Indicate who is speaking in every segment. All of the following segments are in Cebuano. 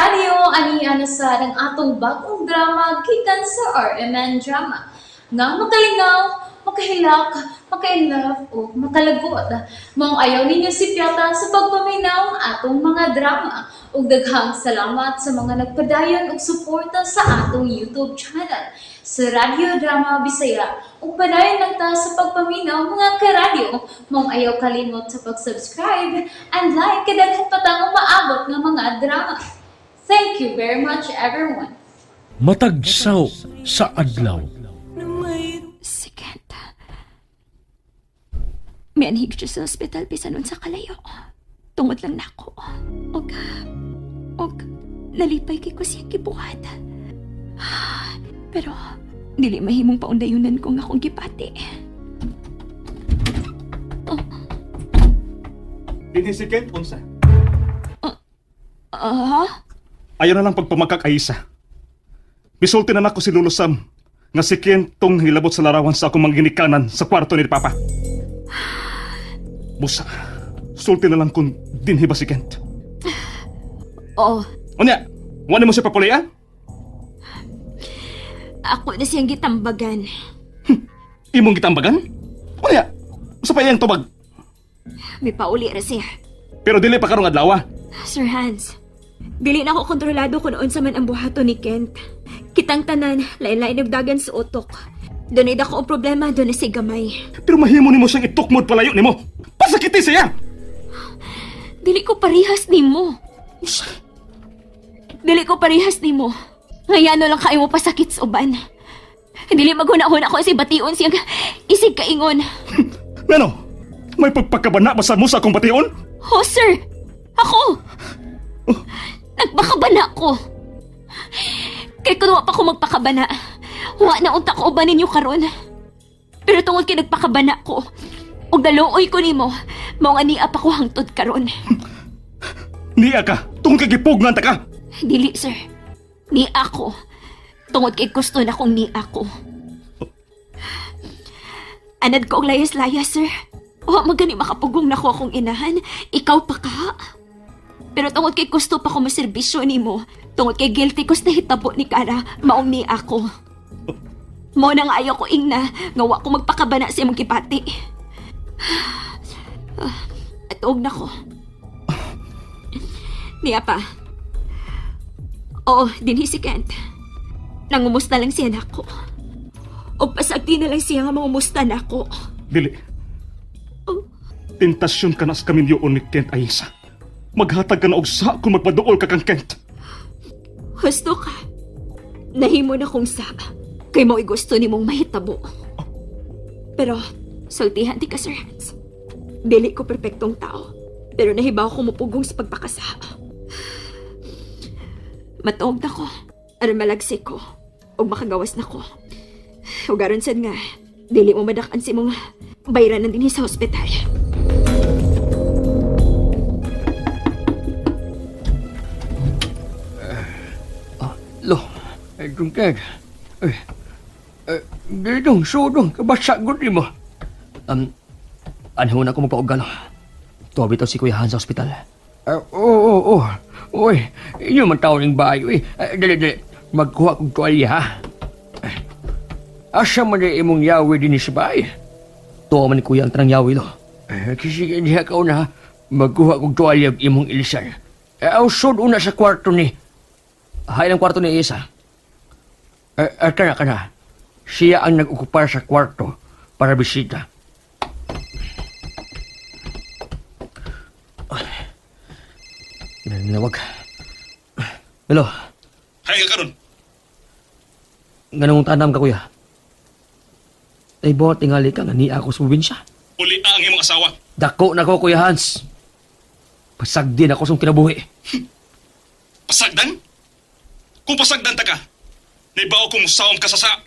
Speaker 1: karadyo, ani na sa ang atong bagong drama gikan sa RMN Drama. Nga makalingaw, makahilak, makainlove o makalagot. Maong ayaw ninyo sipyata sa pagpaminaw ang atong mga drama. Ug daghang salamat sa mga nagpadayon og suporta sa atong YouTube channel sa Radyo Drama Bisaya. Ug padayon lang ta sa pagpaminaw, mga karadyo. Maong ayaw kalimot sa pag-subscribe and like kay daghan pa tang umaabot nga mga drama. Thank you very much, everyone.
Speaker 2: Matag saw sa adlaw.
Speaker 3: Si Kent. Mianhig siya sa ospital bisan unsa kalayo. Tungod lang nako. Og nalipay kay ko siyang gibuhat. Pero dili mahimong paundayunan ko nga akong gipati.
Speaker 4: Dinhi si Kent, unsa?
Speaker 3: Ah?
Speaker 4: Ayaw na lang pagpamakak, Aisa. Misulti na nako si Lolo Sam nga si Kent tong hilabot sa larawan sa akong mga ginikanan sa kwarto ni Papa. Busa, sulti na lang kung dinhi ba si Kent.
Speaker 3: Oo,
Speaker 4: Unya, wala mo siya papulian?
Speaker 3: ako na siyang gitambagan.
Speaker 4: Imong gitambagan? Unya, usa pa iyang tubag.
Speaker 3: May pauli ra siya.
Speaker 4: Pero dili pa karong adlaw.
Speaker 3: Sir Hans, dili na ako kontrolado kung unsa man ang buhaton ni Kent. Kitang tanan, lain-lain og dagan sa utok. Dunay dako ang problema, dunay si gamay.
Speaker 4: Pero mahimo nimo siyang itukmod palayo nimo. Pasakiti siya.
Speaker 3: Dili ko parehas nimo. Dili ko parehas nimo. Ngayano lang kayo mo pasakit sa uban. Dili maghuna-huna ko si bation siyang isig kaingon.
Speaker 4: Ngano? May pagpakabana ba sa mo sa akong bation?
Speaker 3: Oh, sir! Ako! Nagpakabana ko. Kay kun wa pa ko magpakabana, wa na unta ko uban ninyo karon. Pero tungod kay nagpakabana ko, ug naluoy ko nimo, mao nga nia pa ko hangtod karon.
Speaker 4: Niya ka, tungkol kay gipugnan ta ka.
Speaker 3: Dili, sir. Ni ako. Tungod kay gusto na kong ni ako. Anad ko og layas-layas, sir. Wa magani makapugong nako akong inahan. Ikaw pa ka. Pero tungod kay gusto pa ko maserbisyo nimo, tungod kay guilty ko sa nahitabo ni Kara, maong ni ako. Mo na nga ayaw ko ingna, nga wa ko magpakabana sa imong gipati. At og nako. Niya pa. Oo, dinhi si Kent. Nangumusta lang siya nako. O pasagdi na lang siya nga mangumusta nako.
Speaker 4: Dili. Tentasyon ka na sa kaminyoon ni Kent, Aisa. Maghatag ka na og sa kung magpaduol ka kang Kent.
Speaker 3: Husto ka. Nahimo na kong sa. Kay mo'y gusto ni mong mahitabo. Pero, sultihan di ka, Sir Hans. Dili ko perpektong tao. Pero nahibaw ko mupugong sa pagpakasa. Matuog na ko. Aron malagsik ko. Ug makagawas na ko. Ug aron sad nga, dili mo madak-an si mong bayranan dinhi sa ospital.
Speaker 5: Lo,
Speaker 6: Ay, tungkag. Ay, ay, dito, sudong, kabasa ko di mo.
Speaker 5: Anho na ako magpaugalo. Tuwa bitaw si Kuya Hans sa ospital.
Speaker 6: Ah, oo, oo, oo. Uy, inyo man tao ng bayo, eh. Ay, dali, dali. Magkuha kong tuwalya, ha? Ay, asa man na imong yawi din sa bahay?
Speaker 5: Tuwa man ni Kuya ang tanang yawi, lo.
Speaker 6: Ay, kasi diha ka una, ha? Magkuha kong tuwalya og imong ilisan. Ay, ausod una sa kwarto ni.
Speaker 5: Hay ang kwarto ni Isa.
Speaker 6: Ay, ay, kana, kana. Siya ang nag-okupar sa kwarto para bisita.
Speaker 5: Ginanawag. Hello,
Speaker 4: Hay ka karon.
Speaker 5: ganong tanam ka, Kuya. Ay, buhat tingali ka nga niya ako sa probinsya.
Speaker 4: Uli ang imong asawa.
Speaker 5: Dako na ko, Kuya Hans. Pasagdi na ako sa kinabuhi.
Speaker 4: Pasagdan? Kung pasagdan ta ka, naibaw kong saom ka sa.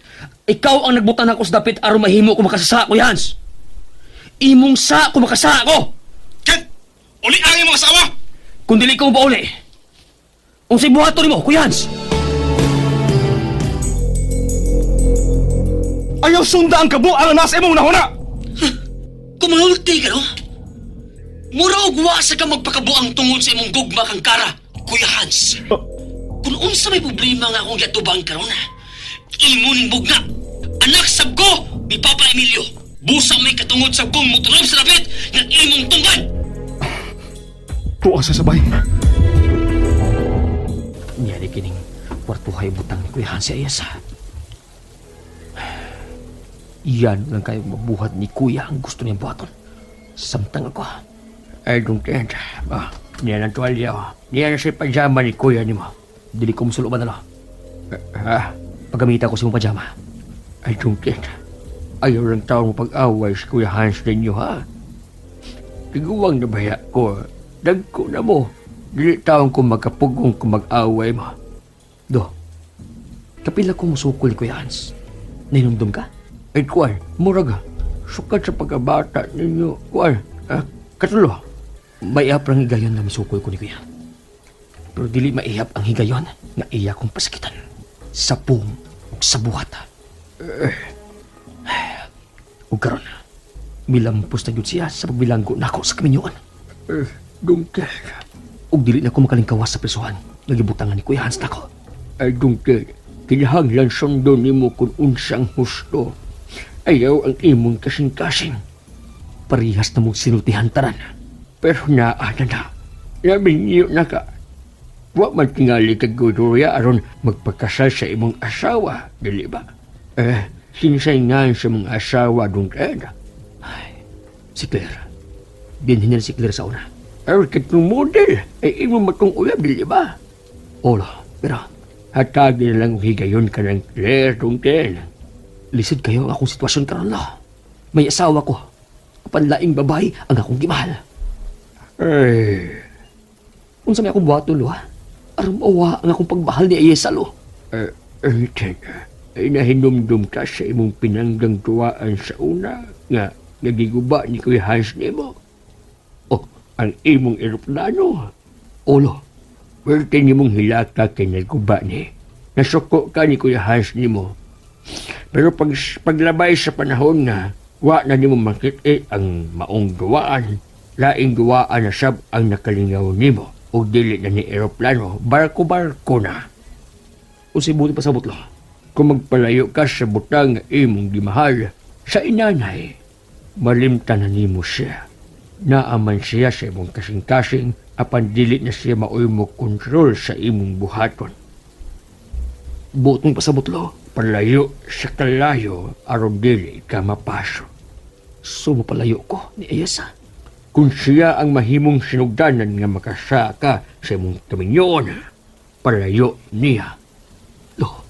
Speaker 5: Ikaw ang nagbutan ako sa dapit aron mahimo ko makasasa, Kuya Hans. Imong sa ko makasasa ko.
Speaker 4: Kent! Uli ang imong asawa!
Speaker 5: Kung dili ko mauli. Unsay buhaton nimo, Kuya Hans?
Speaker 4: Ayaw sunda ang kabo ang nasa imong nahuna!
Speaker 5: Kumangulti ka, no? Mura og wa sa ka magpakabuang tungod sa imong gugma kang Kara, Kuya Hans.
Speaker 4: Oh.
Speaker 5: Kung unsa may problema nga akong giatubang karon, imo ning bugna. Anak sab ko ni Papa Emilio. Busa may katungod sa kong mutulob sa lapit nga imong tunggan.
Speaker 4: Tuwa sa sabay.
Speaker 5: Niyari kining kwartuhay butang ni Kuya Hansi Ayasa. Yan lang kayo mabuhat ni Kuya ang gusto niyang buhaton. Samtang ako.
Speaker 6: Ay, don't end. Ah, niya ng tuwalya. Oh. Niya na siya pajama ni kuya ni mo.
Speaker 5: Dili ko musuloban na lo.
Speaker 6: Ha?
Speaker 5: Paggamita ko sa imong pajama.
Speaker 6: Ay, don't end. Ayaw lang tao mo pag-away sa Kuya Hans ninyo, ha? Tiguang na baya ko. Dagko na mo. Dili taong ko magkapugong kung mag-away mo.
Speaker 5: Do, kapila ko musukol ni Kuya Hans. Nainumdum ka?
Speaker 6: Ay, kuwan, murag. Sukat sa pagkabata ninyo. Kuwan, ah, katulo.
Speaker 5: Maihap ang higayon na misukol ko ni Kuya. Pero dili maihap ang higayon nga iya kong pasakitan. Sa pung ug sa buhat. Eh. Ug karon, milampos na gyud siya sa pagbilanggo nako sa kaminyuan.
Speaker 6: Eh, dungkit.
Speaker 5: Ug dili na ko makalingkawas sa presuhan nga gibutangan ni Kuya Hans nako.
Speaker 6: Ay, dungkit. Kinahanglan sundon nimo kung unsang husto. Ayaw ang imong kasing-kasing.
Speaker 5: Parihas na mong sinultihan tanan.
Speaker 6: Pero naa na na. Nabinyo na ka. Wa man tingali kag Gloria aron magpakasal sa imong asawa, dili ba? Eh, sinsay nga sa imong asawa dungkit.
Speaker 5: Si Claire. Dinhin niya si Claire sa una.
Speaker 6: Ay, katong model, ay imong matong uyab, dili ba?
Speaker 5: Olo, pero
Speaker 6: Hatagin na lang og higayon ka ng Claire, dungkit.
Speaker 5: lisod kayo ang akong sitwasyon karon lo. May asawa ko. Apan laing babae ang akong gimahal.
Speaker 6: Ay,
Speaker 5: Unsa may akong buhaton lo ha? Aron mawa ang akong pagmahal ni Ayesa lo.
Speaker 6: eh, eh, teka. Ay, nahinumdum ka sa imong pinanggang tuwaan sa una nga nagiguba ni Kuya Hans nimo. Oh, ang imong eroplano.
Speaker 5: Olo,
Speaker 6: Pwerte nimong hilaka kay naguba ni. Nasuko ka ni Kuya Hans nimo. Pero pag, paglabay sa panahon nga, wa na nimo makit ang maong duwaan. Laing duwaan na sab ang nakalingaw nimo. O dili na ni eroplano, barko-barko na.
Speaker 5: unsay buti pasabot lo.
Speaker 6: Kung magpalayo ka sa butang nga imong gimahal, sa inanay, malimtan na nimo siya. Naaman siya sa imong kasing-kasing, apan dili na siya maoy mo kontrol sa imong buhaton.
Speaker 5: Buot mong pasabot lo.
Speaker 6: Palayo sa kalayo, aron dili ka mapaso.
Speaker 5: Sumapalayo ko ni Ayesa.
Speaker 6: Kung siya ang mahimong sinugdanan nga makasaka sa imong kaminyoon, palayo niya.
Speaker 5: Lo,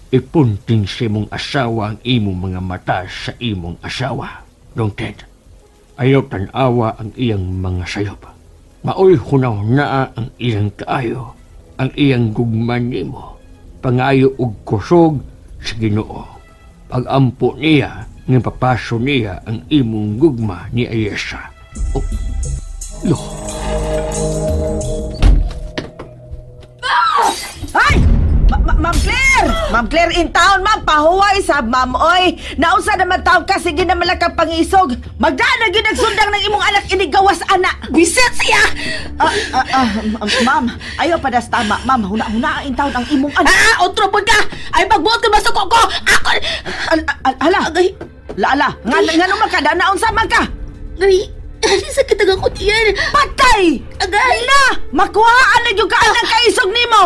Speaker 6: Ipunting sa imong asawa ang imong mga mata sa imong asawa. Dong Ted, ayaw tanawa ang iyang mga sayop. Maoy hunaw-naa ang iyang kaayo, ang iyang gugman nimo. Pangayo og kusog sa Ginoo. Pagampo niya, nga papaso niya ang imong gugma ni Ayesha.
Speaker 5: lo.
Speaker 7: Ay! Ma'am Claire! Ma'am Claire in town, ma'am. Pahuway sab, ma'am. Oy, nausa naman taon ka. Sige naman lang kang pangisog. Magdaan na gyud nagsundang ng imong anak inigawas, ana.
Speaker 3: Bisit siya!
Speaker 7: Ah, ah, ah, ma'am, ayaw pa das tama. Ma'am, huna-huna in town ang imong anak.
Speaker 3: Ah, otro pud ka! Ay magbuot ka masuko ko! Ako!
Speaker 7: Al, al, ala,
Speaker 3: Agay!
Speaker 7: la, ala. Nga, nga naman ka, naunsa man ka.
Speaker 3: Ay! Sakit ang ako tiyan!
Speaker 7: Patay!
Speaker 3: Agay!
Speaker 7: Na! Makuhaan na yung kaan ang kaisog nimo!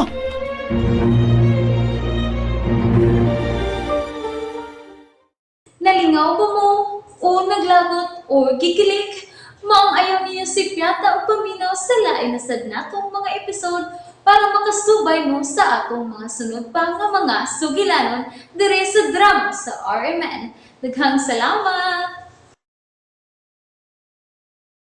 Speaker 1: Nalingaw ba mo? O naglagot o gikilig? Maong ayaw niyo si Piata o paminaw sa lain na sad natong mga episode para makasubay mo sa atong mga sunod pa nga mga sugilanon dire sa drama sa RMN. Daghang salamat!